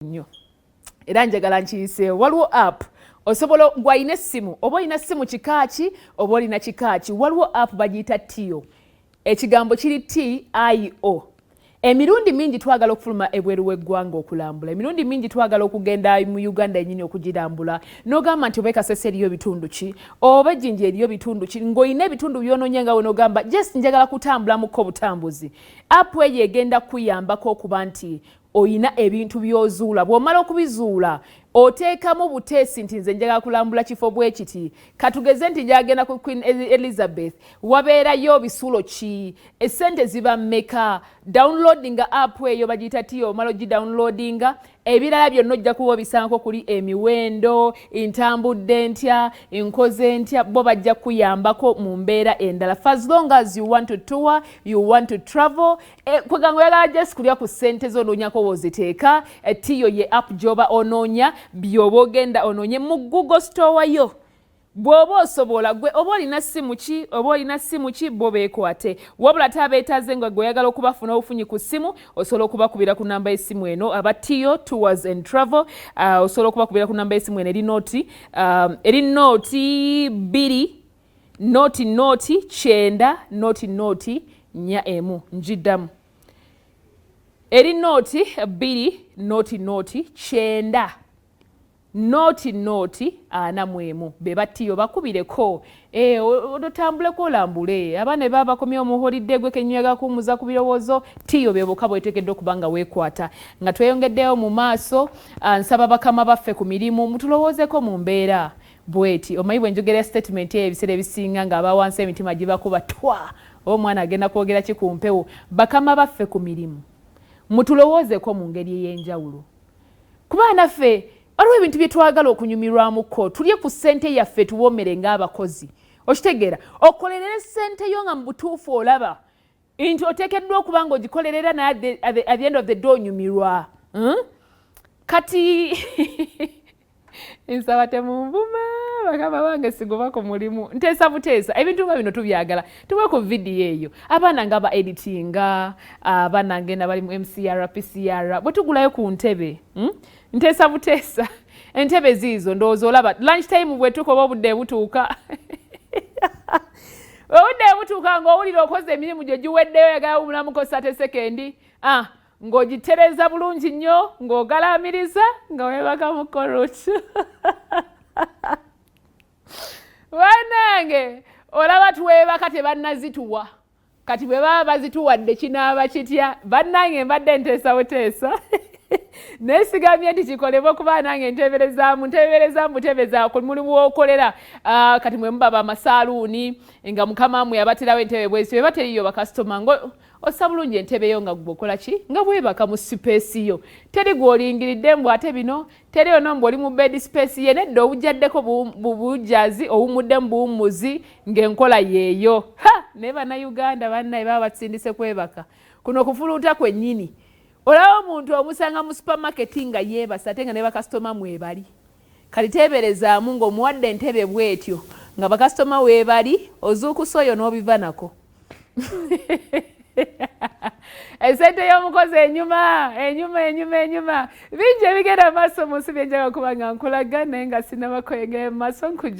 Nnyo era njagala nkiyiseewo. Waliwo app osobola, gwalina essimu, oba olina ssimu kikaaki, oba olina kikaaki, waliwo app bagiyita Tiyo. Ekigambo kiri Tio. Emirundi mingi twagala okufuluma ebweru w'eggwanga okulambula, emirundi mingi twagala okugenda mu Uganda yennyini okugirambula, n'ogamba nti oba eKasese eriyo bitundu ki, oba ejjinja eriyo bitundu ki, ng'olina ebitundu by'onoonye nga we, n'ogamba just njagala kutambulamuko butambuzi. App eyo egenda kuyambako okuba nti oyina ebintu by'ozuula. Bw'omala okubizuula, oteekamu buteesi nti nze njagala kulambula kifo bwe kiti. Katugeze nti njagenda ku Queen Elizabeth, wabeerayo bisulo ki, esente ziba mmeka? Downloadinga app eyo, bagiyita Tiyo. Omala ogidownloadinga, ebirala byonna ojja kuba obisangako kuli, emiwendo, ntambudde ntya, nkoze ntya, bo bajja kuyambako mu mbeera endala. For as long as you want to tour, you want to travel, kweganga oyagala just kulya ku ssente zo, onoonyako woziteeka, Tiyo ye app gy'oba onoonya. By'oba ogenda onoonye mu Google Store yo, bw'oba osobola, gwe oba olina ssimu ki, oba olina ssimu ki, bo beekwate. Wabula ate abeetaaze nga gwe oyagala okubafuna obufunyi ku ssimu, osobola okubakubira ku namba y'essimu eno, aba Tiyo Tours and Travel, osobola okubakubira ku namba y'essimu eno eri 0 2 0 0 9 0 0 4 1. Njiddamu, eri 0 2 0 0 9 0 0 41. Be batiyo, bakubireko, otambuleko olambule. Abaana baba bakomyewo mu holiday, gwe kenywaga kuwumuza ku birowoozo, Tiyo be bokka bweteekeddwa okuba nga weekwata. Nga tweyongeddeyo mu maaso, nsaba bakama baffe ku mirimu mutulowoozeko mu mbeera bweti. Omanyi bwe njogera statement eyo, ebiseera ebisinga ng'abawansi emitima gibakuba twa, oba omwana agenda kwogera ki ku mpewo. Bakama baffe ku mirimu, mutulowoozeko mu ngeri ey'enjawulo, kuba naffe waliwo ebintu bye twagala okunyumirwamuko, tulye ku ssente yaffe, tuwoomere ng'abakozi. Okitegeera, okolerere ssente yo nga mu butuufu olaba nti oteekeddwa okuba nga ogikolerera, naye at the end of the day onyumirwa, Kati nsaba temunvuma, bagamba bange sigoba ku mulimu, nteesa buteesa. Ebintu nga bino tubyagala. Tuwe ku vidiyo eyo, abaana nga ba editinga, abaana ngenda bali mu MCR, PCR, bwe tugulayo ku ntebe, Nteesa buteesa, entebe ziizo. Ndowooza olaba lunch time bwetuuka, oba obudde butuuka ng'owulira okoze emirimu gyo giweddeyo, oyagala wumulamuko 30 seconds, ng'ogitereza bulungi nnyo, ng'ogalamiriza, nga weebaka mu korut. Bannange, olaba twebaka tebannazituwa. Kati bwe baba bazituwadde kinaaba kitya? Bannange, mbadde nteesa buteesa, naye sigamye nti kikolebwe, okuba nange nteberezaamu, nteberezaamu butebeza ku mulimu w'okolera. Kati mwe muba bamasaaluuni nga mukama mwe yabaterawo entebe bwezi, bwe bateriyo bakasitoma, nga ossa bulungi entebe yo, nga gwe okola ki, nga bwebaka mu space yo, teri gw'olingiridde mbu ate bino teri ono mbu oli mu bed space ye. Nedda, obujjaddeko bujjazi, owumuddemu buwummuzi, ng'enkola yeeyo. Ha, naye Bannayuganda bannaye baba batusindise kwebaka kuno kufuluuta kwennyini. Olaba omuntu omusanga mu supermarket nga yeebasa, ate nga ne bakasitoma mwebali. Kati teeberezaamu ng'omuwadde entebe bw'etyo nga bakasitoma weebali, ozuukusa oyo n'obiva nako. Esente y'omukozi enyuma, enyuma, enyuma, enyuma. Bingi ebigenda maaso mu nsi byenjaga kuba nga nkulaga, naye nga sinaba kweyongera mu maaso nkuju.